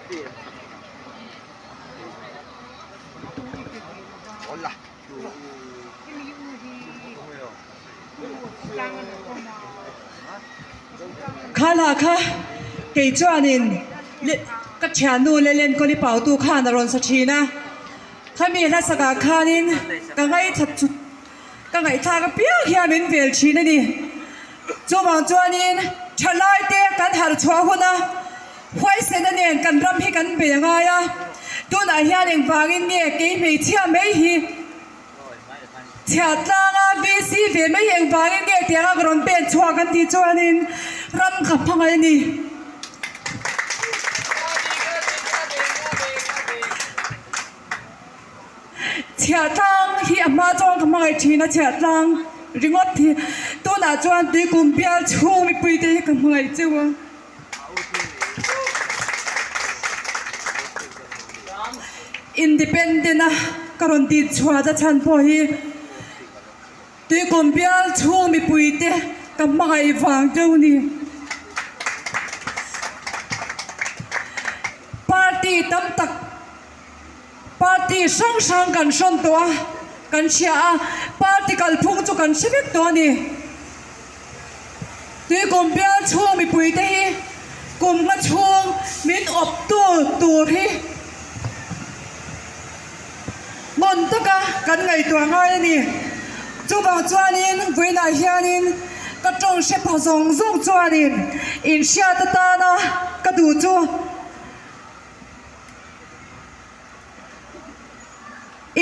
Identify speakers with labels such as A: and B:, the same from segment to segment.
A: Kha lah kha kei chuanin ka thiannu leh Lenkawli pautu khan a rawn sa thin a, khami hlasakah khanin ka ngaithla chu ka ngaihthlak apiang hian min vel thin a ni. Chuvang chuanin thalai te kan harh chhuah hun a, huaisena nen kan ram hi kan bei a ngai a, tunah hian engvangin nge kei hmeichhia mai hi Chhiatlanga VC ve mai hi engvangin nge tianga ka rawn pen chhuak an tih chuanin ram ka hmangaih a ni. Chhiahtlang hi a hma chuan ka hmangaih thin a, chhiahtlang ringawt hi tunah chuan tuikum bial chhung mipui te hi ka hmangaih cheu a. Independent a ka rawn tih chhuah ta chhan pawh hi tuikum bial chhung mipui te ka hmangaih vang deuh a ni. Party tam tak. Party hrang hrang kan hrawn tawh a, kan hria a, party kalphung chu kan hre vek tawh a ni. Tuikum bial chhung mipuite hi kum hma chhung min awptu tur hi hmun taka kan ngaihtuah ngai a ni. Chuvang chuanin vawiinah hianin ka tawng hre pha zawng zawng chuanin inhriat atana ka duh chu.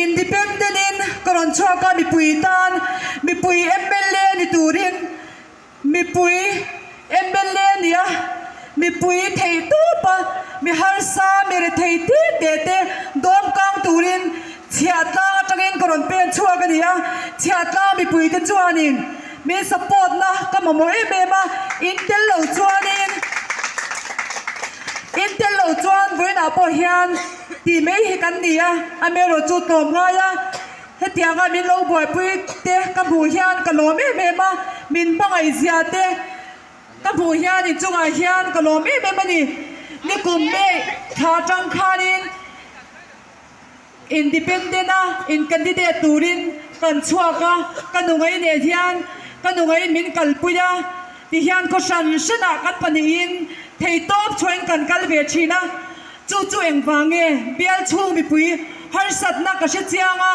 A: Independent in ka rawn chhuak a mipui tan mipui mla ni turin mipui mla nia mipui theih tawp a mi harsa mi rethei te te te dawm kang turin chhiahtlang atangin ka rawn pen chhuak a ni a chhiahtlang mipui te chuanin Min support na ka mamawh em em a, in tel lo chuanin in tel lo chuan vawiinah pawh hian tih mai hi kan ni a, amaherawh chu tlawm ngai a, hetianga min lo buaipui te ka hmuh hian ka lawm em em a, min hmangaih zia te ka hmuh hian inchungah hian ka lawm em em a ni. Nikum May thla atang khanin. Independent a in candidate turin kan chhuak a, ka nungai nen hian ka nungaiin min kalpui a, tihian khaw hran hranah kan pahnihin theitawp chhuahin kan kal ve thin a, chu chu engvang nge bial chhung mipui harsatna ka hre chiang a,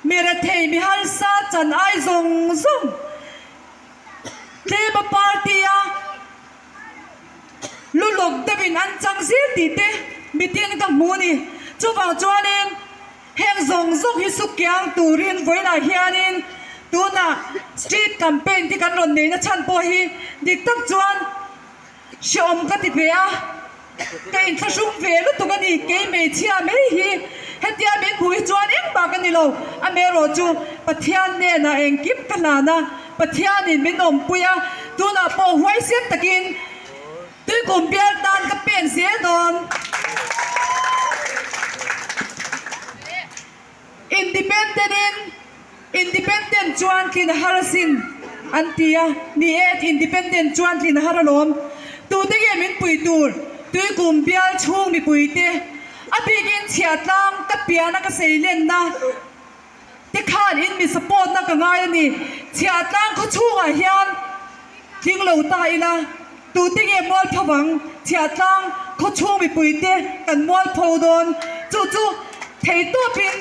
A: mi rethei mi harsa chan ai zawng zawng tlema party a. Lu lawk deuhin an chang zir tih te mitin ka hmu a ni. Chuvang chuanin heng zawng zawng hi suk kiang turin vawiinah hianin tunah street campaign te kan rawn neihna chhan pawh hi dik tak chuan hrehawm ka ti ve a. Ka inthlahrung ve lutuk a ni, kei hmeichhia mai hi hetia min hmuh hi chuan engmah ka ni lo. Amaherawh chu Pathian hnenah engkim ka hlan a, Pathianin min awmpui a, tunah pawh huaisen takin tuikum bial tan ka pen zel dawn. Independent in Independent chuan tlin a har asin an ti a, ni e, Independent chuan tlin a har alawm. Tute nge min pui tur? Tuikum bial chhung mipui te, a bikin chhiatlang ka piana ka seilenna te khan in mi support na ka ngai a ni. Chhiatlang khaw chhungah hian Tling lo ta ila, tute nge mualpho vang? Chhiahtlang khawchhung mipuite kan mualpho dawn. Chu chu theitawpin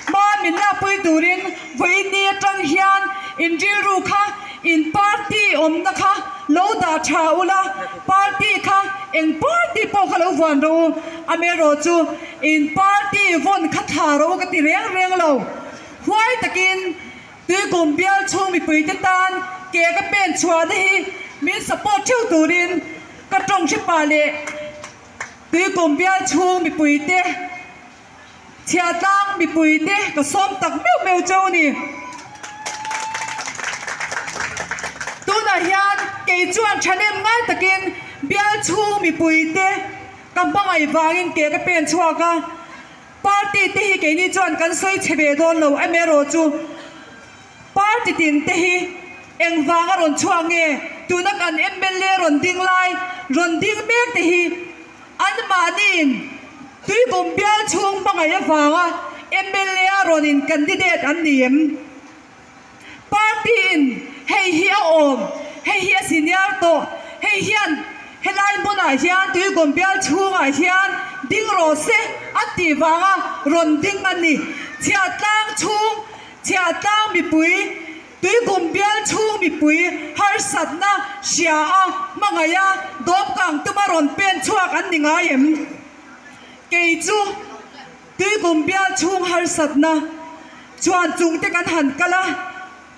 A: hma min lakpui turin vawiin atang hian in rilru kha in party awmna kha lo dah tha ula, party kha eng party pawh kha lo vuan rawh u, amaherawh chu in party vawn kha thla rawh u ka ti reng reng lo. Huai takin. Tuikum bial chhung mipuite tan ke ka pen chhuahna hi min support theuh turin ka tawng hre pah leh Tuikum bial chhung mipuite chhiatlang mipuite ka sawm tak meuh meuh cheu a ni. Tunah hian kei chuan thahnem ngai takin bial chhung mipuite ka hmangaih vangin ke ka pen chhuak a. Party te hi keini chuan kan sawi chhe ve dawn lo amaherawh chu party tin te hi engvang a rawn chhuak nge? Tuna kan mla rawn ding lai, rawn ding mek te hi anmahniin Tuikum bial chhung hmangaih avanga mla a rawn in candidate an ni em? Party in hei hi a awm, hei hi a senior tawh, hei hian helai hmunah hian Tuikum bial chhungah hian ding rawh se a tih vanga rawn ding a ni. Chhiahtlang chhung, chhiahtlang mipui, Tuikum bial chhung mipui harsatna hria a hmangaih a dawmkang tuma rawn pen chhuak an ni ngai em? Kei chu Tuikum bial chhung harsatna chuan chungte kan han kal a,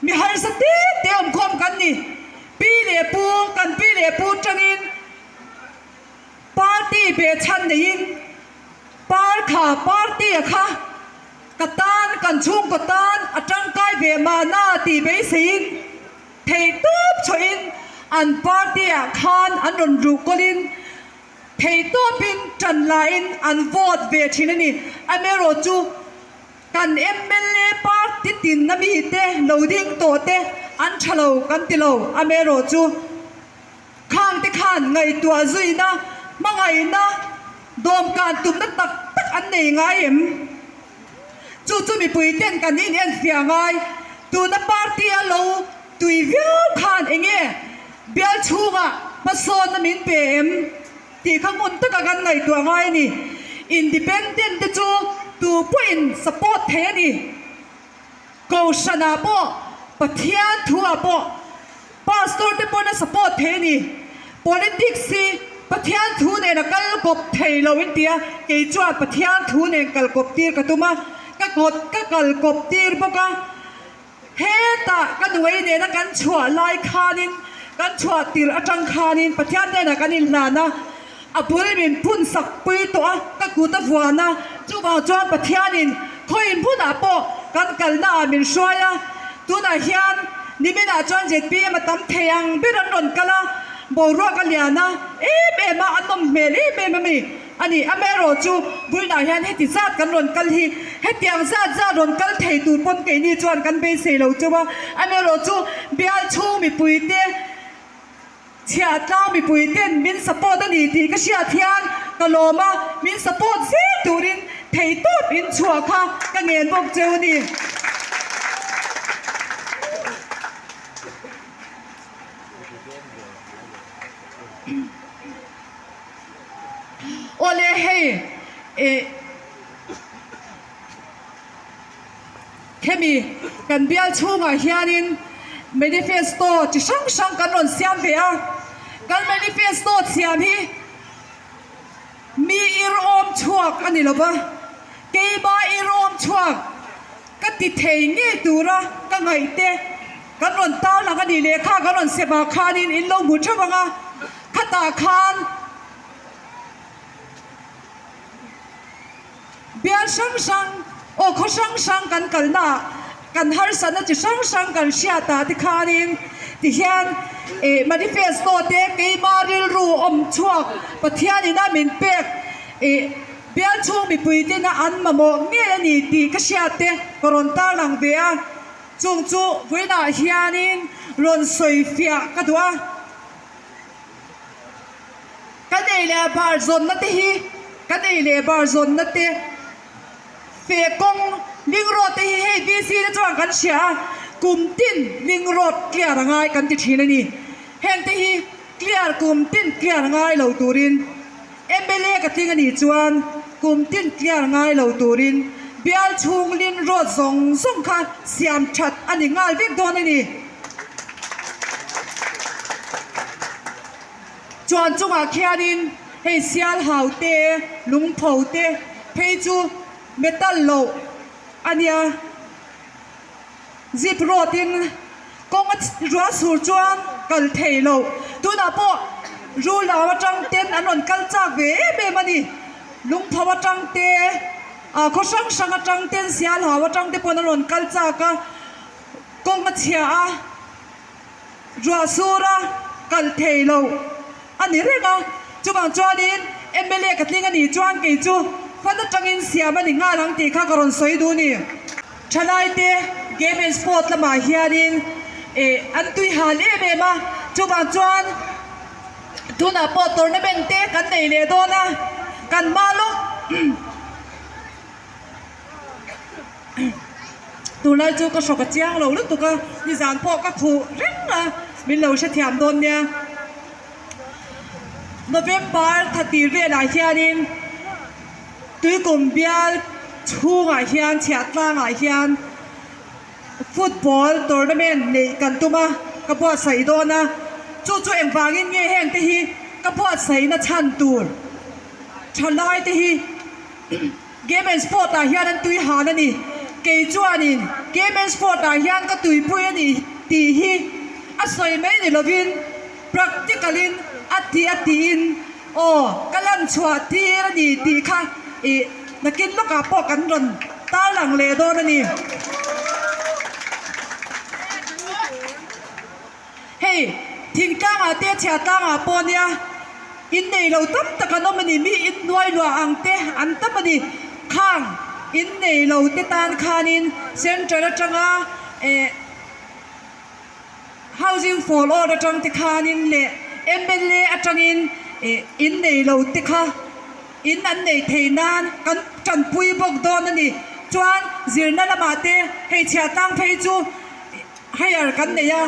A: mi harsa te te awmkhawm kan ni. Pi leh pu, kan pi leh pu tangin party behchhan neiin par kha party-a kha Ka tan, kan chhungkaw tan a tangkai ve mahna tih beiseiin theihtawp chhuahin an party ah khan an rawn ruh kawlhin theihtawpin tan lahin an vote ve thin a ni. Amaherawh chu kan mla party tinna mite lo ding tawh te an tha lo kan ti lo. Amaherawh chu Khang te khan ngaihtuah zuina, hmangaihna, dawmkan tumna tak tak an nei ngai em? Chu chu mipui ten kan in enfiah ngai. Tuna party a lo tui viau khan enge bial chhungah hmasawnna min pe em tih kha ngun taka kan ngaihtuah ngai a ni. Independent te chu tu pawhin support thei a ni. Kohhranah pawh, Pathian thuah pawh Pastor te pawn a support thei a ni. Politics hi Pathian thu nen a kal kawp thei lo in tia, kei chuan Pathian thu nen kal kawp tir ka tum a, ka kawt ka kal kawp tir bawk a. Hetah ka nuei nena kan chhuah lai khanin, kan chhuah tirh atang khanin Pathian hnenah kan inhlan a, A bul min phun sak pui tawh a, ka kut a vuan a, chuvang chuan Pathianin khawi hmunah pawh kan kalna ah min hruai a, tunah hian niminah chuan zpm a tam thei ang ber an rawn kal a, boruak a lian a em em a, a nawm hmel em em a mi a ni. Amaherawh chu vawiinah hian heti zat kan rawn kal hi hetiang zat zat rawn kal thei tur pawn keini chuan kan beisei lo chauh a, amaherawh chu bial chhung mipuite, Chhiahtlang mipui ten min support a ni tih ka hriat hian ka lawm a, min support zel turin theihtawp in chhuah kha ka ngen bawk cheu a ni. Awle hei eh. Hemi kan bial chhungah hianin manifesto chi hrang hrang kan rawn siam ve a, kan manifesto thiam hi mi irawm chhuak a ni lo va, keima irawm chhuak ka ti thei ngei tura ka ngaih te kan rawn tarlang a ni lehkha kan rawn sem ah khanin in lo hmu theuh ang a, khatah khan. Bial hrang hrang aw khaw hrang hrang kan kalna ah kan harsatna chi hrang hrang kan hriat ah te khanin tihian ih manifesto te keima rilru awm chhuak Pathian ina min pek ih bial chhung mipui te ina an mamawh ngei a ni tih ka hriat te ka rawn tarlang ve a chung chu vawiinah hianin rawn sawi fiah ka duh a. Kan ei leh bar zawnna te hi kan ei leh bar zawnna te feh kawng ling road te hi hei VC te chuan kan hria a, kum tin ling road clear a ngai kan ti thin a ni. Heng te hi clear kum tin clear ngai lo turin mla ka tling a nih chuan kum tin clear ngai lo turin bial chhung ling road zawng zawng kha siam that a ni nghal vek dawn a ni. Chuan chungah khianin hei sial hau te, lungpho te phei chu metal loh a nia. Zip road in kawng a ruah sur chuan kal thei loh. Tunah pawh rulau atang ten an rawn kal chak ve em em a ni. Lungpho atang te, ah khaw hrang hrang atang ten sial hau atang te pawn an rawn kal chak a, kawng a chhia a. Ruah sura kal thei lo a ni reng a, chuvang chuanin mla ka tling a nih chuan kei chu fan atangin siam a ni nghal ang tih kha ka rawn sawi duh a ni. Thalaite game and sport lamah hianin eh an tui hal em em a, Chuvang chuan tunah pawh tournament te kan nei leh dawn a, kan hma lawk Tunlai chu ka hrawk a chiang lo lutuk a, nizan pawh ka khuh reng a, min lo hrethiam dawn nia. November thla tir velah hianin Tuikum bial chhungah hian chhiahtlangah hian football tournament neih kan tum a, ka buatsaih dawn a, chu chu engvangin nge heng te hi ka buatsaihna chhan tur thalai te hi. Game and Sport ah hian an tui han a ni. Kei chuanin Game and Sport ah hian ka tuipui a ni tih hi a sawi mai ni lovin practical in a tih a tiin aw ka lan chhuah tir a ni tih kha ih nakin lawkah pawh kan rawn tarlang leh dawn a ni. Hei, thingtlangah te chhiatlangah pawh nia in nei lo tam tak an awm a ni, mi in hnuai luah ang te an tam a ni. Khang in nei lo te tan khanin central atanga eh housing for all atang te khanin leh mla atangin eh in nei lo te kha in an nei thei nan kan tanpui bawk dawn a ni. Chuan zirna lamah te hei chhiatlang phei chu. Hire kan nei a,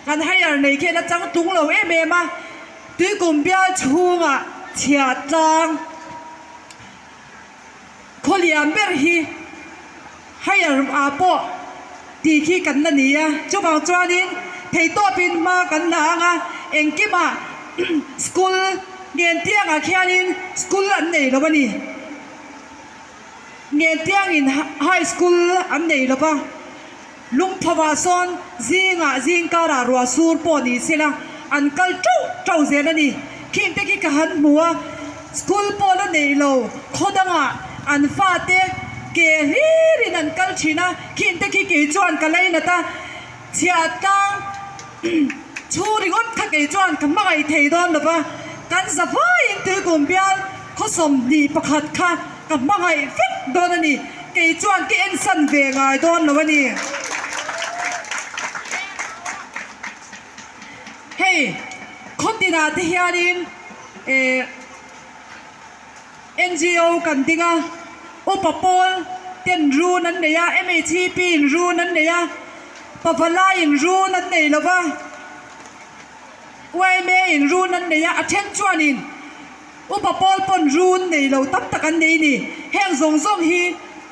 A: kan hire nei khian a chang tung lo em em a, Tuikum bial chhungah chhiahtlang khaw lian ber hi hire ah pawh tih khi kan la ni a, chuvang chuanin theihtawpin hma kan la ang a, engkimah school Ngentiangah khianin school an nei lo a ni. Ngentiangin high school an nei lo va. Lungphovah sawn zingah zingkarah ruah sur pawh ni sela an kal teuh teuh zel a ni. Khing te khi ka han hmu a, school pawh la nei lo, khaw dangah an fate ke hlirin an kal thin a, khing te khi kei chuan ka lainat a, chhiahtlang chhung ringawt kha kei chuan ka hmangaih thei dawn lo va, kan zavaiin tuikum bial khaw 21 kha ka hmangaih vek dawn a ni. Kei chuan ka ensan ve ngai dawn lo a ni. Hei khaw tinah te hianin eh NGO kan ding a, upa pawl ten run an nei a, MHEP in run an nei a, Pavalai in run an nei lo va, YMA in run an nei a, a then chuanin Upa pawl pawn run nei lo tam tak an nei ni. Heng zawng zawng hi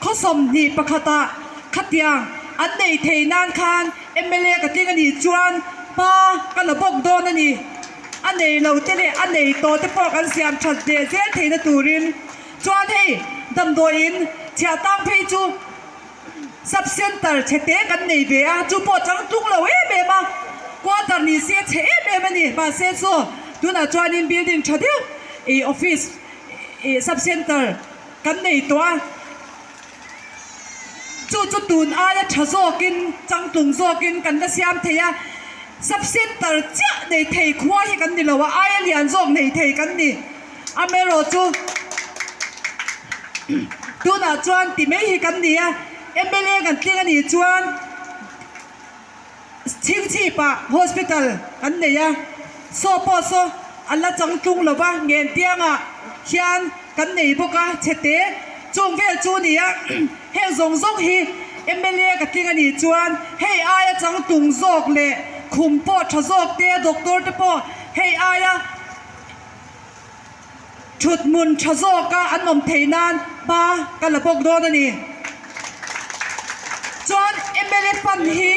A: khaw 21 ah khatiang an nei thei nan khan mla ka tling a nih chuan hma ka la bawk dawn a ni. A nei lo te leh a nei tawh te pawh kan siam that leh zel theihna turin chuan hei damdawiin chhiahtang phei chu Sub Centre chhe te kan nei ve a, chu pawh chang tlung lo em em a, quarter ni se chhe em em a ni. Mahse chu tunah chuanin building tha deuh ih office ih Sub Centre kan nei tawh a, chu chu tun aia tha zawkin changtlung zawkin kan la siam thei a, Sub Centre chiah nei thei khua hi kan ni lo a, aia lian zawk nei thei kan ni. Amaherawhchu tunah chuan ti mai hi kan ni a, mla kan tling a nih chuan Chhingchhipah hospital kan nei a, saw pawh saw a la chang tlung lo va, Ngentiangah hian kan nei bawk a, chhete chung vel chu a ni a, heng zawng zawng hi mla ka tling a nih chuan hei aia changtlung zawk leh khum pawh tha zawk te, doctor te pawh hei aia. Thut hmun tha zawka an awm theih nan hma ka la bawk dawn a ni. Chuan mla fund hi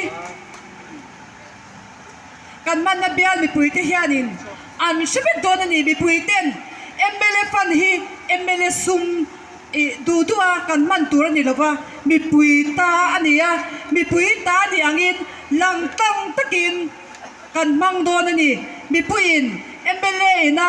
A: kan hmanna bial mipuite hianin an hre vek dawn a ni. Mipuiten mla fund hi mla sum ih duh duh a kan hman tur a ni lo va, mipui ta a ni a, mipui ta a nih angin lang tlang takin, Kan hmang dawn a ni. Mipuiin mla ina